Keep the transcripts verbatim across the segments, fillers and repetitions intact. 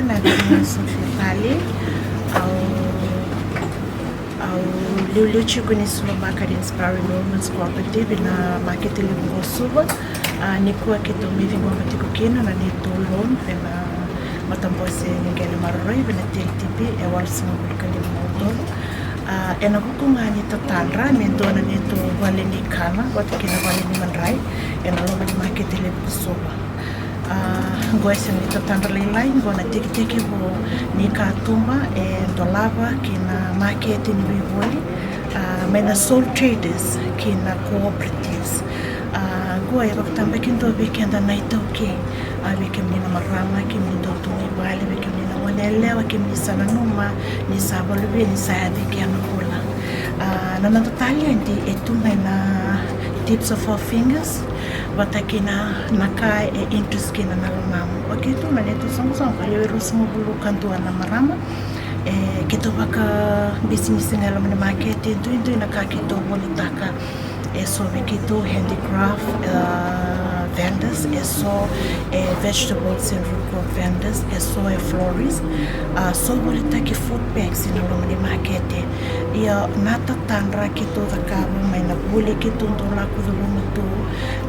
Na yacaqu o Sofia Tali. Au, au liuliu tiko ni Suva Market Inspiring Women's Cooperative ena makete levu qo Suva. A, nikua keitou mai ciqoma tiko kina na neitou loan vei na matabose ni qele maroroi vei na T L T P e walusagavulu ka lima na udolu. A, ena vuku ga ni tatadra me dua na neitou vale ni kana vata kei na vale ni madrai ena loma ni makete levu ko Suva. A, qo e sega ni tatadra lailai, qo na tekitekivu ni katuba e dolava ki na makete ni veivoli, a, mai na sole traders ki na cooperatives. A, qo e vakatabakidua vei keda na iTaukei, a, vei kemuni na marama, kemuni dau tu mai vale, vei kemuni na goneyalewa, kemuni sa nanuma ni sa valuve, ni sa yaco e ke na vula. A, na noda taledi e tu mai na tips of our fingers, vata kei na ka e interest kina na lomamu. O keitou na neitou soqosoqo e lewe ruasagavulu ka dua na marama. E, keitou vakabisinisi ga e loma ni makete, duidui na ka keitou volitaka. E so vei keitou handicraft, a, vendors, e so e vegetables and root crop vendors, e so e florist, a, so volitaki food packs ena loma ni makete. Ia na tatadra keitou cakava mai na vuli keitou dau lako curuma tu,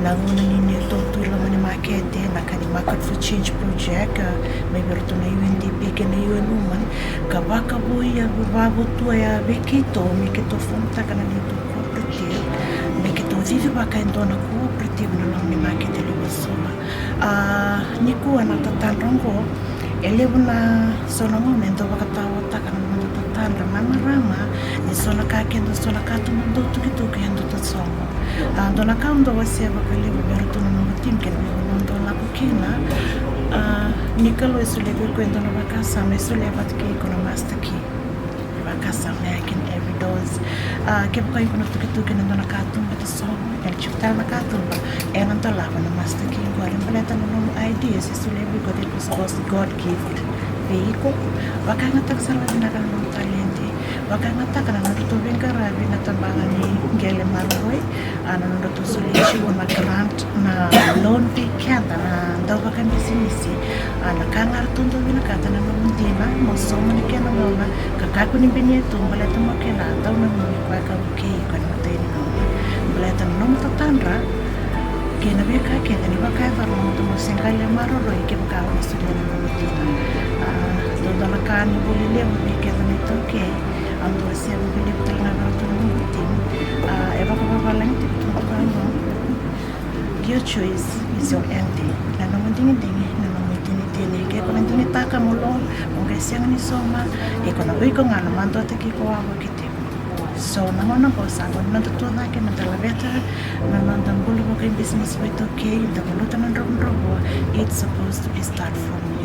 na gauna ni neitou tu e loma ni makete, na ka ni Market for Change project, a, mai vei iratou na U N D P kei na U N Women, ka vakavouya, vakavotuya vei keitou me keitou fomataka na neitou cooperative, me keitou cicivaka e dua na cooperative ena loma ni makete levu e Suva. A, nikua na tatadra oqo, e levu na so na gauna e dau vakataotaka na noda tatadra na marama, ni so na ka keda, so na katuba dau tukituki e dau tasogo. A, dua na ka au dau wasea vakalevu vei iratou na noqu team kei na veivanua au dau lako kina. A, ni Kalou e solia vei iko e dua na vakasama, e solia vata kei iko na master key. Vakasama ya kina every doors. A, kevaka iko na tukituki ena dua na katuba tasogo, ena tiko tale na katuba ena dolava na master key qori, baleta na nomu ideas e solia vei iko, that was God, God gift vei iko. Vakayagataka sara vinaka na nomu taledi. Vakayagataka na nodratou veiqaravi na tabana ni qele maroroi, a, na nodratou solia tiko na grant, na loan vei keda na dau vakabisinisi. A, na ka ga ratou dau vinakata na nomu dina, mo sauma na kena gauna, ka kakua ni binia tu, baleta mo kila, dau nanumi koya ka vukei iko ena imatai ni gauna. Baleta na nomu tatadra kei na veika kece ni vakayacora na nomu se qele maroroi, kevaka o na solia na nomu dina. A, dua na ka ni vuli levu vei keda na iTaukei, au dau wasea vakalevu tale ga vei iratou na noqu team. A, e vakavavalagi tiko tu na ka qo. Your choice is your ending. Na nomu digidigi, na nomu itinitini. Ke ko na digitaka mo loan, mo qai sega ni sauma, iko na, o iko ga na madua tiko, o a vukei tiko. So na gauna qo sa gauna ni noda tucake, noda laveta na noda bula vakabisinisi vakaitaukei, da valuta na dravudravua. It's supposed to be start from me.